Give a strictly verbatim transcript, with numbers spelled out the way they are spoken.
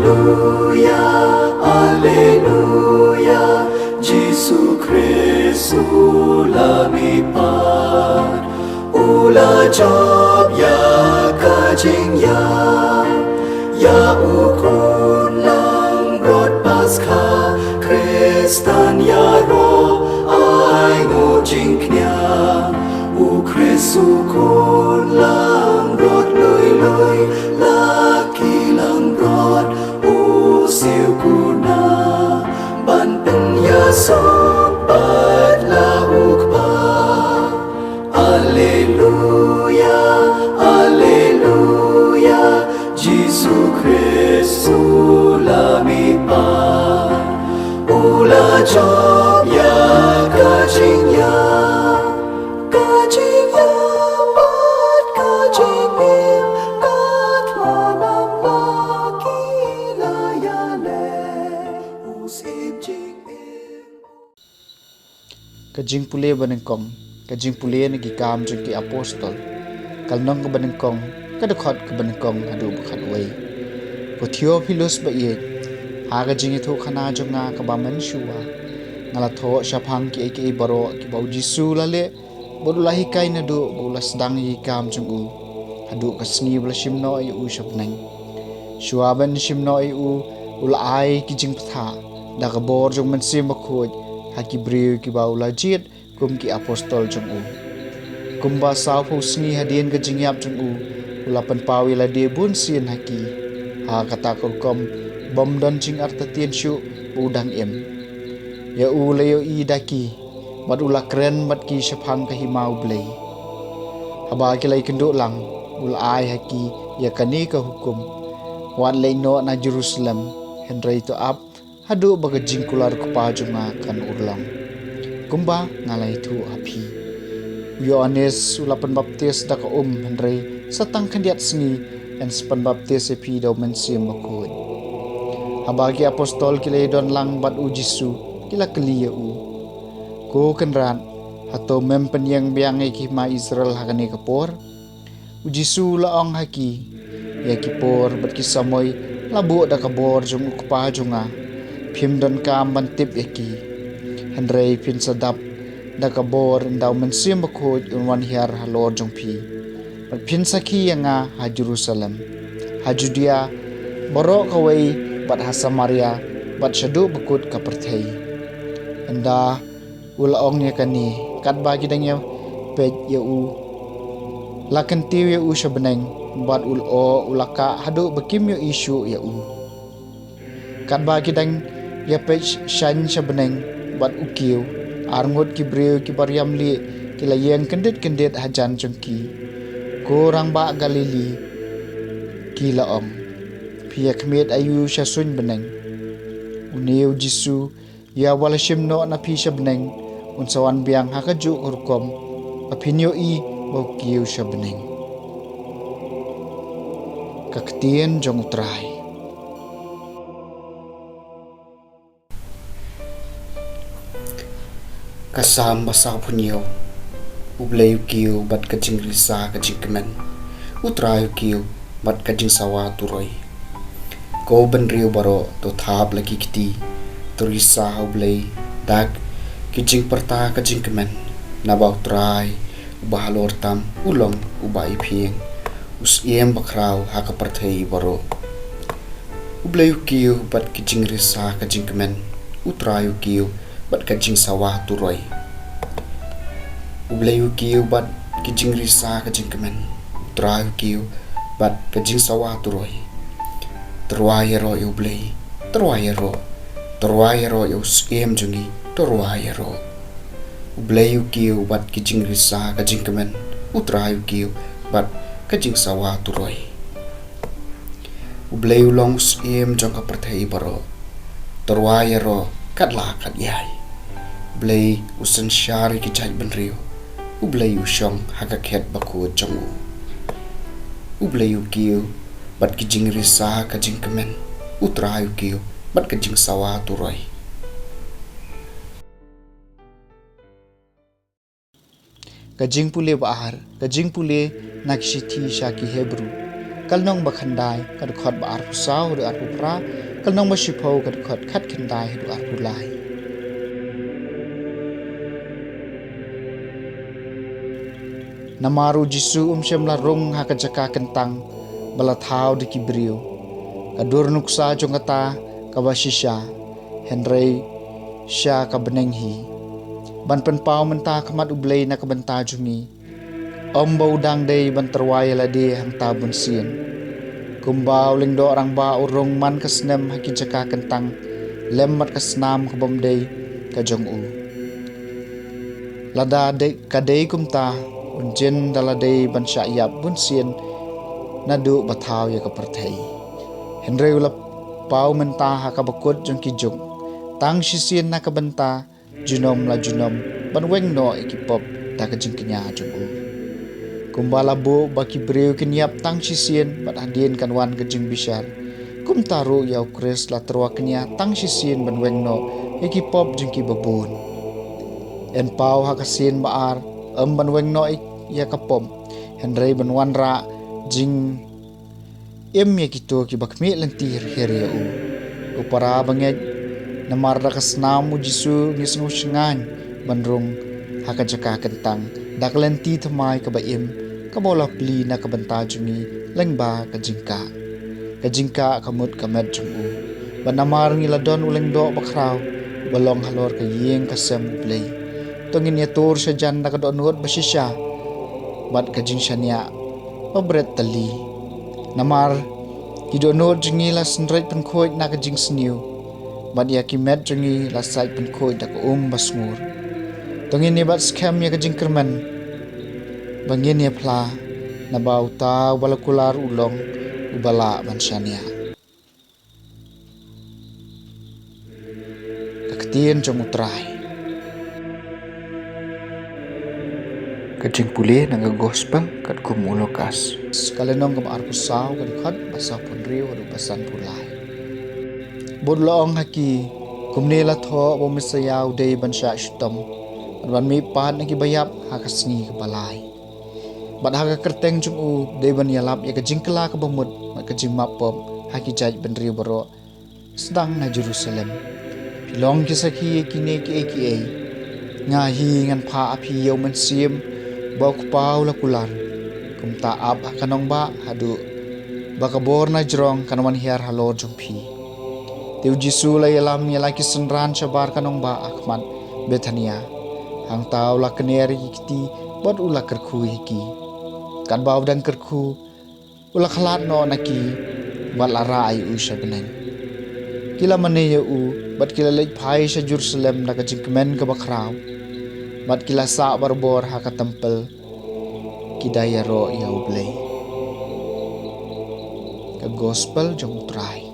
Alleluia, Alleluia, Jisu Khrist u la mihpat, u la jop ïa ka jingïap, ïa u khun langbrot Paskha, Khristan ïaroh ai nguh jingkñia, u Khrist u khun langbrot lui lui, la ki langbrot u siew kuna, ban pynïasoh pat la u Kpa. Alleluia, Alleluia, Jisu Khrist u la mihpat, u la jop ïa ka jingïap, ka jingïap bad ka jingim, ka thngan bad ki la ïaleh, u Syiem jingim. Ka jingpule banyngkong, ka jingpule na Ki Kam jong ki Apostol, ka lynnong kaba nyngkong, ka dkhot kaba nyngkong haduh ba khatwei. Ko Theophilus ba ïeit, ha ka jingïathuhkhana jong nga kaba mynshuwa, nga la thoh shaphang kiei kiei baroh kiba U Jisu u la leh, bad u la hikai naduh ba u la sdang ïa ki kam jong u, haduh ka sngi ba la shim noh ïa u sha bneng. Shuwa ban shim noh ïa u, u la ai ki jingbthah da ka bor jong U Mynsiem Bakhuid ha ki briew kiba u la jied kum ki apostol jong u. Kumba sawphew sngi hadien ka jingïap jong u, u la pynpaw ïa lade bunsien ha ki, ha kata ka rukom bym don jingartatien shuh ba u dang im. Ïa u la ïohi da ki, bad u la kren bad ki shaphang ka hima U Blei. Haba ki la ïakynduh lang, u la ai ha ki ïa kane ka hukum: Wat leit noh na Jerusalem, hynrei to ap haduh ba ka jingkular u Kpa jong nga kan urlong, kumba nga la ïathuh ha phi. U Ïoannis u la pynbaptis da ka um, hynrei sa tang khyndiat sngi yn sa pynbaptis ïa phi da U Mynsiem Bakhuid. Haba ki apostol ki la ïadon lang bad U Jisu, ki la kylli ïa u: Ko Kynrad, hato mem pynïeng biang ïa ki hima Israel ha kane ka por? U Jisu u la ong ha ki: Ïa ki por bad ki samoi la buh da ka bor jong u Kpa jong nga, phim donkam ban tip ïa ki. Hynrei phin sa dap da ka bor ynda U Mynsiem Bakhuid un wan hiar halor jong phi, bad phin sakhi ïa nga ha Jerusalem, ha Judia baroh kawei, bad ha Samaria, bad shaduh ba kut ka pyrthei. Ynda u la ong ïa kane, katba ki dang ïapeit ïa u, la kyntiew ïa u sha bneng, bad u lyoh u la kah haduh ba kim ïohi shuh ïa u. Katba ki dang ïapeit shaiñ sha bneng bad u kiew, arngut ki briew kiba riam lieh ki la ïeng kyndit kyndit hajan jong ki. Ko rangbah Galili, ki la ong, phi ïakhmied aïu sha suiñ bneng? Une U Jisu, ïa uba la shim noh na phi sha bneng, un sa wan biang ha kajuh ka rukom ba phin ïohi ba u kiew sha bneng. Ka ktien jong U Trai. Ka Salm ba sawphew hynñiew. U Blei u kiew bad ka jingrisa ka jingkmen, U Trai u kiew bad ka jingsawa turoi. Ko bynriew baroh, to thap la ki kti, to risa ha U Blei da ki jingpyrta ka jingkmen, naba U Trai uba halor tam u long uba iphieng, u Syiem bakhraw ha ka pyrthei baroh. U Blei u kiew bad ki jingrisa ka jingkmen, U Trai u kiew bad ka jingsawa turoi. U Blei u kiew bad ki jingrisa ka jingkmen, U Trai u kiew bad ka jingsawa turoi. To rwai ïaroh ïa U Blei, to rwai ïaroh, to rwai ïaroh ïa u Syiem jong ngi, to rwai ïaroh. U Blei u kiew bad ki jingrisa ka jingkmen, U Trai u kiew bad ka jingsawa turoi. U Blei u long u Syiem jong ka pyrthei baroh. To rwai ïaroh kat la kat ïai. U Blei u synshar ïa ki jaitbynriew. U Blei u shong ha ka khet bakhuid jong u. U Blei u kiew bad ki jingrisa ka jingkmen, U Trai u kiew bad ka jingsawa turoi. Ka jingpule ba ar, ka jingpule na ki shithi sha ki Hebru. Ka lynnong ba khyndai, ka dkhot ba arphew saw haduh arphew phra, ka lynnong ba shiphew, ka dkhot khatkhyndai haduh arphew lai. Namar u Jisu um shym la rung ha ka jaka kyntang ba la thaw da ki briew, ka dur nuksa jong kata kaba shisha, hynrei sha ka bneng hi, ban pynpaw mynta ha khmat U Blei na ka bynta jong ngi. Ym ba u dang dei ban tyrwa ïa lade hangta bunsien. Kumba u lyngdoh rangbah u rung man ka snem ha ki jaka kyntang, lem bad ka snam ka bym dei ka jong u. Lada dei, ka dei kumta, un jin da la dei ban shah ïap bunsien naduh ba thaw ïa ka pyrthei. Hynrei u la paw mynta ha kaba kut jong ki juk, tang shisien na ka bynta junom la junom, ban weng noh ïa ki pop da ka jingkñia jong u. Kumba la buh ba ki briew kin ïap tang shisien bad hadien kan wan ka jingbishar, kumta ruh ïa u Khrist la tyrwa kñia tang shisien ban weng noh ïa ki pop jong ki babun. Yn paw ha ka sien ba ar, ym ban weng noh ïa ka pop, hynrei ban wanrah jing im ïa kito kiba khmih lynti hir hir ïa u. Ko para bangeit, namar da ka snam u Jisu ngi sngew shngaiñ ban rung ha ka jaka kyntang da ka lynti thymmai kaba im, kaba u la plie na ka bynta jong ngi lyngba ka jingkah. Ka jingkah ka mut ka met jong u. Bad namar ngi la don u lyngdoh bakhraw uba long halor ka ïing ka sem U Blei, to ngin ïatur shajan da ka dohnud ba shisha bad ka jingshaniah ba bret tylli. Namar ki dohnud jong ngi la synreit pynkhuid na ka jingsniew, bad ïa ki met jong ngi la sait pynkhuid da ka um ba sngur. To ngin ïa bat skhem ïa ka jingkyrmen ba ngin ïa phla, naba uta uba la kular u long uba lah ban shaniah. Ka ktien jong U Trai. Ka jingpule na ka gospel katkum u Lukas. Ka lynnong kaba arphew saw, ka dkhot ba sawphew hynriew haduh ba sanphew lai. Bad u la ong ha ki, kumne la thoh ba u Messaïah u dei ban shah shitom, bad ban mihpat na kiba ïap ha ka sngi kaba lai. Bad ha ka kyrteng jong u dei ban ïalap ïa ka jingkylla kaba mut bad ka jingmap pop ha ki jaitbynriew baroh, sdang na Jerusalem. Phi long ki sakhi ïa kine kiei kiei. Nga hi ngan phah ha phi ïa u mynsiem ba u Kpa u la kular. Kumta ap ha ka nongbah haduh ba ka bor na jrong kan wan hiar halor jong phi. Te u Jisu u la ïalam ïa la ki synran shabar ka nongbah ha khmat Bethania. Hangta u la kner ïa ki kti bad u la kyrkhu ïa ki. Katba u dang kyrkhu, u la khlad noh na ki bad la rah ïa u sha bneng. Ki la mane ïa u bad ki la leit phai sha Jerusalem da ka jingkmen kaba khraw, bad ki la sah barabor ha ka templ, ki da ïaroh ïa U Blei. Ka gospel jong U Trai.